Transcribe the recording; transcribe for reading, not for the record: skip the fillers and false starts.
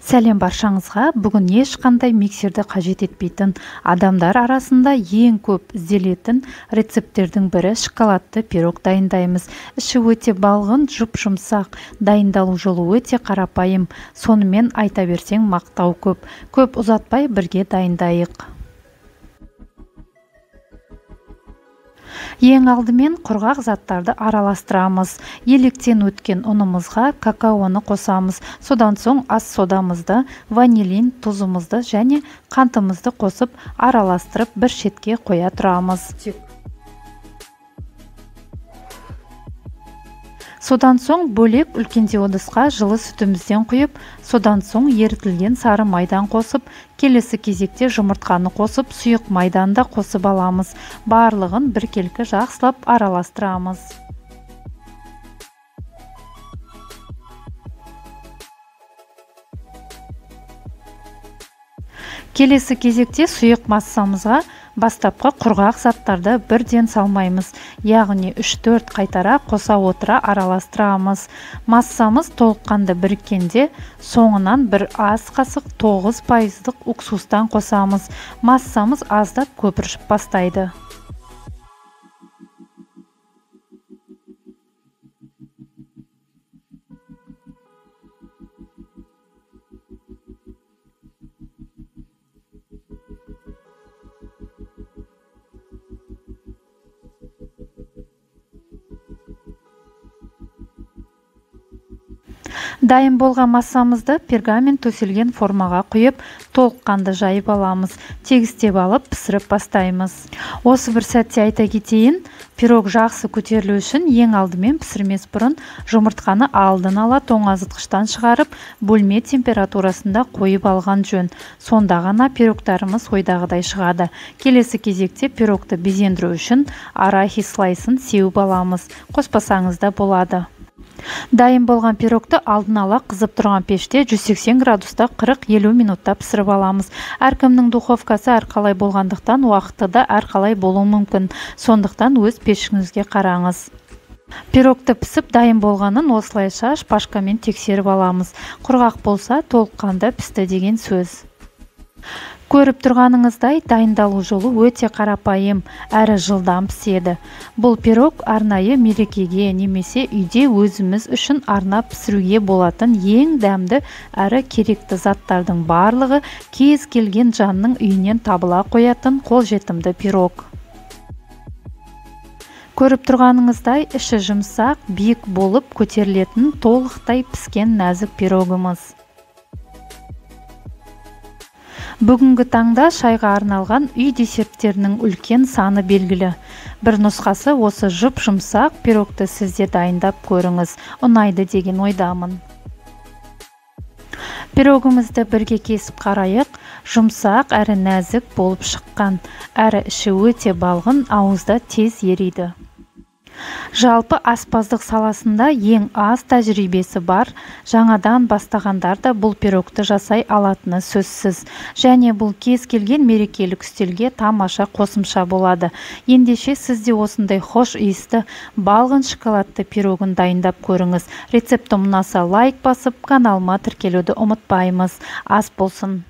Сәлем баршаңызға. Бүгін ешқандай миксерді қажет етпейтін адамдар арасында ең көп ізделетін рецепттердің бірі шоколадты пирог дайындаймыз. Іші өте балғын, жұп-жұмсақ, дайындалу жолы өте қарапайым. Сонымен айта берсең мақтау көп. Көп ұзатпай бірге дайындайық. Ең алдымен құрғақ заттарды араластырамыз. Електен өткен ұнымызға какаоны қосамыз. Содан соң ас содамызды, ванилин, тұзымызды және қантымызды қосып араластырып бір шетке қоя тұрамыз. Содан соң бөлек үлкендеу ыдысқа жылы сүтімізден құйып, содан соң ерітілген сары майдан қосып, келесі кезекте жұмыртқаны қосып, сұйық майдан да қосып аламыз. Барлығын біркелкі жақсылап араластырамыз. Келесі кезекте сұйық массамызға бастапқы құрғақ заттарды бірден салмаймыз, яғни 3-4 қайтара қоса отыра араластырамыз. Массамыз толыққанды біріккенде соңынан бір ас қасық 9% уксустан қосамыз. Массамыз аздап көпіршіп бастайды. Дайын болған массамызды пергамент төселген формаға құйып, толыққанды жайып аламыз. Тегістеп алып, пісіріп бастаймыз. Осы бір сәтте айта кетейін, пирог жақсы көтерілу үшін ең алдымен пісірмес бұрын жұмыртқаны алдын ала тоңазытқыштан шығарып, бөлме температурасында қойып алған жөн. Сонда ғана пирогтарымыз ойдағыдай шығады. Келесі кезекте пирогты безендіру үшін арахис слайсын сеуіп аламыз. Қоспасаңыз да болады. Дайын болған пирогты алдын ала қызып тұрған пеште 180 градуста 40-50 минутта пісіріп аламыз. Әркімнің духовкасы әрқалай болғандықтан уақыты да әрқалай болуы мүмкін. Сондықтан өз пешіңізге қараңыз. Пирогты пісіп дайын болғанын осылайша шпажкамен тексеріп аламыз. Құрғақ болса толыққанды пісті деген сөз. Көріп тұрғаныңыздай, дайындалу жолы өте қарапайым, әрі жылдам піседі. Бұл пирог арнайы мерекеге немесе үйде өзіміз үшін арнап пісіруге болатын ең дәмді әрі керекті заттардың барлығы кез келген жанның үйінен табыла қоятын қолжетімді пирог. Көріп тұрғаныңыздай, іші жұмсақ, биік болып көтерілетін толықтай піскен нәзік пирогымыз. Бүгінгі таңда шайға арналған үй десерттерінің үлкен саны белгілі. Бір нұсқасы осы жұп-жұмсақ пирогты сіз де дайындап көріңіз, ұнайды деген ойдамын. Пирогымызды бірге кесіп қарайық. Жұмсақ әрі нәзік болып шыққан, әрі іші өте балғын, ауызда тез ериді. Жалпы аспаздық саласында ең аз тәжірибесі бар, жаңадан бастағандар да бұл пирогты жасай алатыны сөзсіз. Және бұл кез келген мерекелік үстелге тамаша қосымша болады. Ендеше сіз де осындай хош иісті балғын шоколадты пирогын дайындап көріңіз. Рецептім ұнаса лайк басып, каналыма тіркелуді ұмытпаймыз. Ас болсын!